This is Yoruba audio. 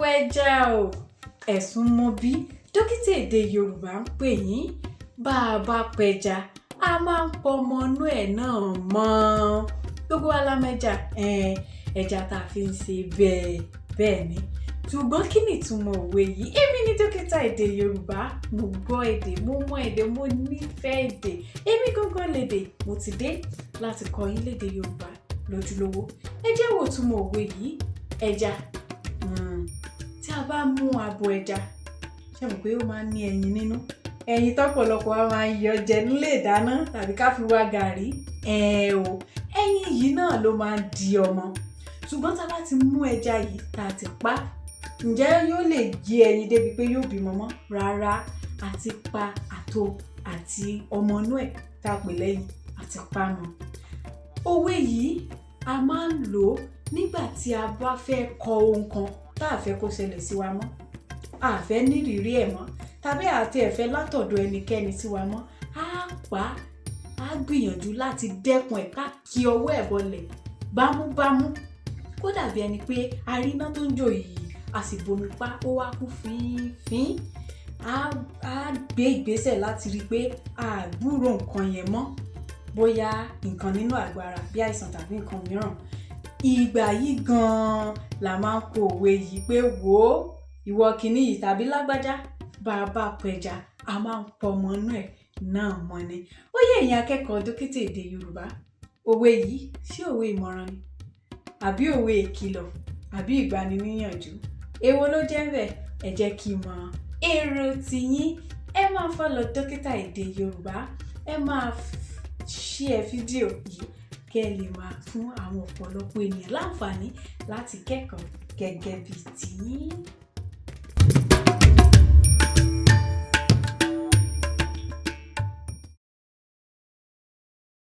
Apẹja o, ẹ̀sùn mọ bí dókítà èdè Yorùbá ń pè yín. Bá a bá pẹja, a máa ń pọmọ inú ẹ̀ náà mọ́. Gbogbo wa la mẹja, ẹja tá a fi ń ṣe bẹ́ẹ̀ bẹ́ẹ̀ ni. Ṣùgbọ́n kí ni ìtumọ̀ òwe yìí? Èmi ni dókítà èdè Yorùbá. Mo gbọ́ èdè, mo mọ èdè, mo nífẹ̀ẹ́ èdè. Èmi gangan lèdè. Mo ti dé láti kọ́ yín lédè Yorùbá lójúlówó. Ẹ jẹ́ wo ìtumọ̀ òwe yìí. Ẹja. Tí a bá mú abo ẹja, ṣé mọ̀ pé ó máa ń ní ẹyin nínú? Ẹyin tọ́pọ̀lọpọ̀ a máa ń yọ jẹ nílé ìdáná tàbí ká fi wá gàrí. Ẹ o, ẹyin yìí náà ló máa ń di ọmọ. Ṣùgbọ́n tí a bá ti mú ẹja yìí tá a ti pa, ǹjẹ́ yóò lè yé ẹyin débi pé yóò bímọ mọ́? Rárá, a ti pa àtò àti ọmọ inú ẹ̀ tá a pè lẹ́yìn, àti pa mọ́. Òwe yìí a máa ń lò ó nígbà tí a bá fẹ́ kọ ohun kan tá a fẹ́ kó ṣẹlẹ̀ sí wa mọ́, a fẹ́ nírìírí ẹ̀ mọ́, tàbí àti ẹ̀ fẹ́ látọ̀dọ̀ ẹnikẹ́ni sí wa mọ́. A pa á, gbìyànjú láti dẹ́kun ẹ̀, ká kí ọwọ́ ẹ̀ bọlẹ̀ bámúbámú. Kó dàbí ẹni pé a rí iná tó ń jò yìí, a sì bomi pa, ó wá kú fínfín. A gbé ìgbésẹ̀ láti rí i pé a gbúrò nǹkan yẹn mọ́, bóyá nǹkan nínú àgọ́ ara bí àìsàn tàbí nǹkan mìíràn. Ìgbà yìí gan-an la máa ń po òwe yìí pé wò ó, ìwọ kìíní yìí tàbí lágbájá, bá a bá pẹja, a máa ń pọmọ inú ẹ̀ náà mọ́ ni. Ó yẹ ẹ̀yin akẹ́kọ̀ọ́ dókítà èdè Yorùbá, òwe yìí ṣé òwe ìmọ̀ràn ni? Àbí òwe ìkìlọ̀? Àbí ìgbaniníyànjú? Èwo ló jẹ́ ń bẹ̀? Ẹ jẹ́ kí n mọ èrò tiyín. Ẹ máa follow dókítà èdè Yorùbá, ẹ máa share fídíò yìí kí ẹ lè máa fún àwọn ọ̀pọ̀lọpọ̀ ènìyàn láǹfààní láti kẹ́kọ̀ọ́ gẹ́gẹ́ bí tiyín.